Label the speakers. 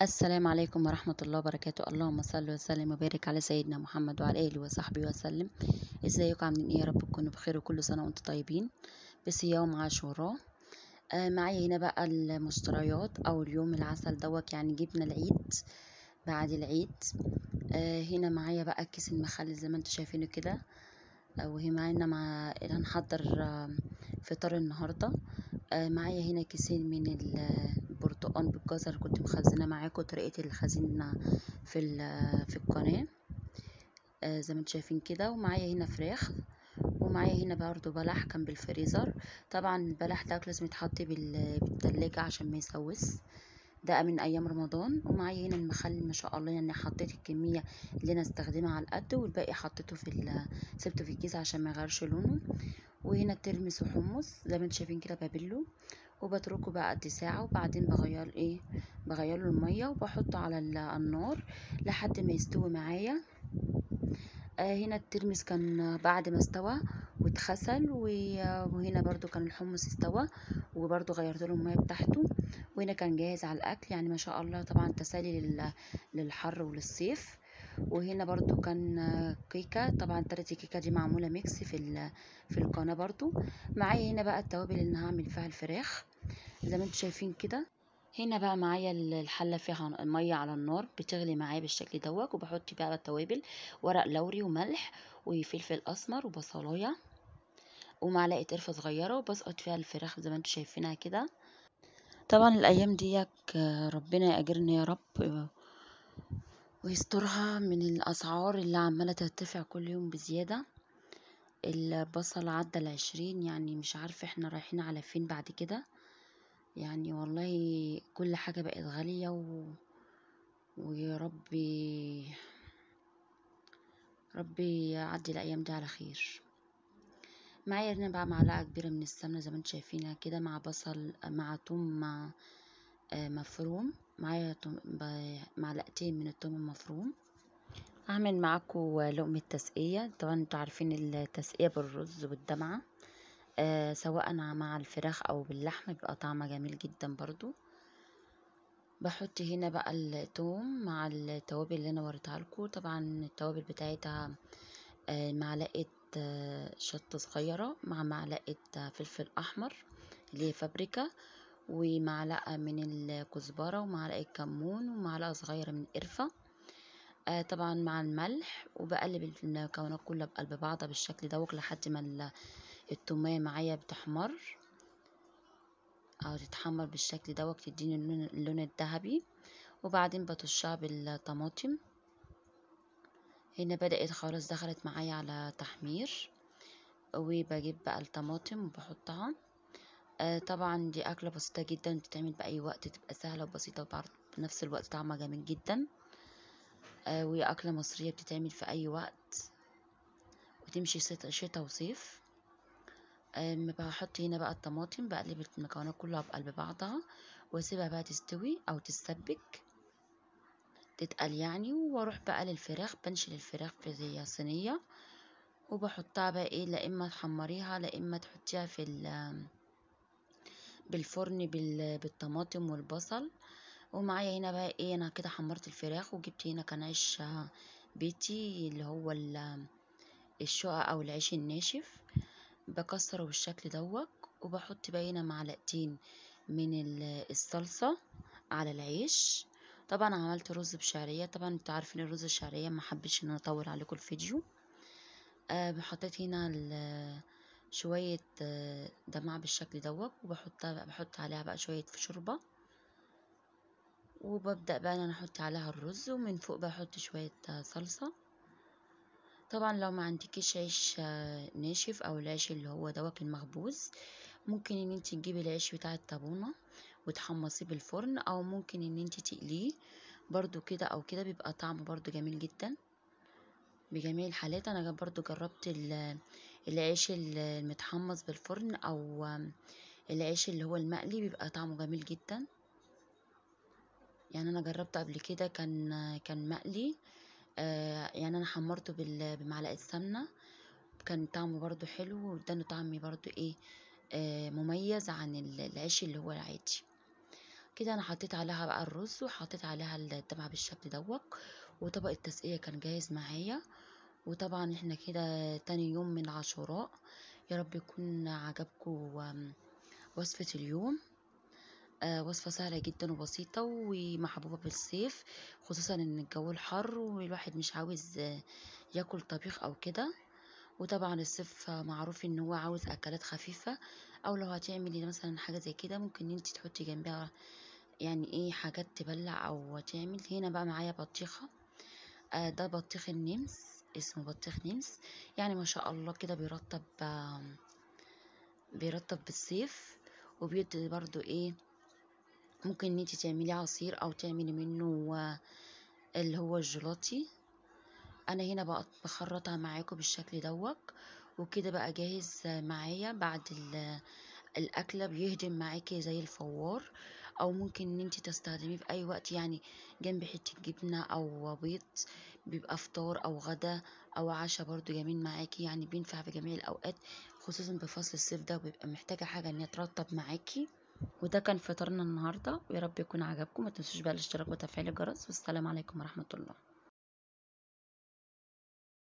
Speaker 1: السلام عليكم ورحمة الله وبركاته. اللهم صل وسلم وبارك على سيدنا محمد وعلى آله وصحبه وسلم. ازيكم عاملين ايه؟ يا رب تكونوا بخير وكل سنة وانتم طيبين. بصيام عاشوراء. معايا هنا بقى المشتريات او اليوم العسل دوت، يعني جبنا العيد بعد العيد. هنا معايا بقى كيس المخلل زي ما انتم شايفينه كده، وهي معانا مع هنحضر فطار النهارده. معايا هنا كيسين من البرتقال بالجزر، كنت مخزنة معاكم طريقه الخزينة في القناة، زي ما انتم شايفين كده. ومعايا هنا فراخ، ومعايا هنا برضو بلح كان بالفريزر. طبعا البلح ده لازم يتحط بالتلاجة عشان ما يسوس، ده من ايام رمضان. ومعايا هنا المخلل ما شاء الله، يعني حطيت الكمية اللي انا استخدمها على القد، والباقي حطيته في سبته في الكيس عشان ما يغيرش لونه. وهنا ترمس وحمص زي ما انتم شايفين كده ببله وبتركه بقى قد ساعة، وبعدين بغير بغير له المية وبحطه على النار لحد ما يستوي معايا. هنا الترمس كان بعد ما استوى واتغسل، وهنا برضو كان الحمص استوى وبرضو غيرت له المية بتاعته، وهنا كان جاهز على الاكل، يعني ما شاء الله. طبعا تسالي للحر وللصيف. وهنا برضو كان كيكة، طبعا طريقه الكيكه دي معمولة mix في القناة برضو. معايا هنا بقى التوابل اللي هعمل فيها الفراخ زي ما انتم شايفين كده. هنا بقى معايا الحلة فيها المية على النار بتغلي معايا بالشكل دوت، وبحط بقى التوابل، ورق لوري وملح وفلفل اسمر وبصلايه ومعلقة قرفه صغيرة، وبسقط فيها الفراخ زي ما انتم شايفينها كده. طبعا الايام ديك ربنا يأجرنا يا رب ويسترها من الاسعار اللي عماله ترتفع كل يوم بزيادة. البصل عدى 20، يعني مش عارفه احنا رايحين على فين بعد كده، يعني والله كل حاجة بقت غالية. ويا ربي ربي يعدي الايام دي على خير. معايا هنا بقى معلقه كبيرة من السمنة زي ما انتم شايفينها كده، مع بصل مع توم مع مفروم. معايا معلقتين من التوم المفروم. هعمل معاكم لقمة تسقيه. طبعا انتوا عارفين التسقيه بالرز والدمعه، سواء مع الفراخ او باللحمه بيبقى طعمها جميل جدا. برضو بحط هنا بقى التوم مع التوابل اللي انا وريتها لكم. طبعا التوابل بتاعتها معلقه شطه صغيرة مع معلقه فلفل احمر اللي هي فابريكا، ومعلقة من الكزبره، ومعلقة كمون، ومعلقة صغيرة من القرفه، طبعا مع الملح. وبقلب المكونات كلها بقلب بعضها بالشكل دوت لحد ما التوميه معايا بتحمر او تتحمر بالشكل دوت، تديني اللون الذهبي. وبعدين بطشها بالطماطم. هنا بدأت خلاص دخلت معايا على تحمير، وبجيب بقى الطماطم وبحطها. طبعا دي اكله بسيطة جدا، بتتعمل باي وقت، تبقى سهلة وبسيطة وبنفس الوقت طعمها جميل جدا. وهي اكله مصرية بتتعمل في اي وقت وتمشي شتا وصيف. بحط هنا بقى الطماطم، بقلب المكونات كلها بقلب بعضها واسيبها بقى تستوي او تتسبك تتقل يعني. واروح بقى للفراخ، بنشل الفراخ في صينية وبحطها بقى ايه، لا اما تحمريها لا اما تحطيها في بالفرن بالطماطم والبصل. ومعايا هنا بقى ايه، انا كده حمرت الفراخ وجبت هنا كان عيش بيتي اللي هو الشقة او العيش الناشف، بكسره بالشكل دوت. وبحط بقى هنا معلقتين من الصلصه على العيش. طبعا عملت رز بشعريه، طبعا انتوا عارفين الرز الشعرية، ما حبيتش ان انا اطول عليكم الفيديو. بحطيت هنا شوية دمعه بالشكل دوت، وبحطها بحط عليها بقى شوية شوربة، وببدا بقى ان انا احط عليها الرز، ومن فوق بحط شوية صلصه. طبعا لو ما عندكيش عيش ناشف او العيش اللي هو دوت المخبوز، ممكن ان انت تجيبي العيش بتاع الطابونه وتحمصيه بالفرن، او ممكن ان انت تقليه برضو كده او كده، بيبقى طعمه برضو جميل جدا. بجميع الحالات انا برضو جربت العيش المتحمص بالفرن او العيش اللي هو المقلي، بيبقى طعمه جميل جدا. يعني انا جربته قبل كده، كان مقلي، يعني انا حمرته بمعلقه سمنه، كان طعمه برضو حلو، واداني طعم برضو ايه مميز عن العيش اللي هو العادي. كده انا حطيت عليها بقى الرز، وحطيت عليها الدمعة بالشكل دوت، وطبق التسقيه كان جاهز معايا. وطبعا احنا كده تاني يوم من عاشوراء. يا رب يكون عجبكم وصفه اليوم. وصفة سهلة جدا وبسيطة ومحبوبة بالصيف، خصوصا ان الجو الحر والواحد مش عاوز ياكل طبيخ او كده. وطبعا الصيف معروف ان هو عاوز اكلات خفيفة، او لو هتعملي مثلا حاجة زي كده ممكن انت تحطي جنبها يعني ايه حاجات تبلع او تعمل. هنا بقى معايا بطيخة، ده بطيخ النمس، اسمه بطيخ نمس، يعني ما شاء الله كده بيرطب، بيرطب بالصيف، وبيدي برضو ايه ممكن ان انت تعملي عصير او تعملي منه اللي هو الجيلاتي. انا هنا بقى بخرطها معاكم بالشكل دوت، وكده بقى جاهز معايا بعد الاكلة، بيهدم معاكي زي الفوار، او ممكن ان انت تستخدميه في اي وقت، يعني جنب حتة جبنه او بيض، بيبقى فطار او غدا او عشاء برضو جميل معاكي، يعني بينفع في جميع الاوقات، خصوصا بفصل الصيف ده بيبقى محتاجه حاجة ان هي ترطب معاكي. وده كان فطارنا النهارده، ويا رب يكون عجبكم. ما تنسوش بقى الاشتراك وتفعيل الجرس، والسلام عليكم ورحمة الله.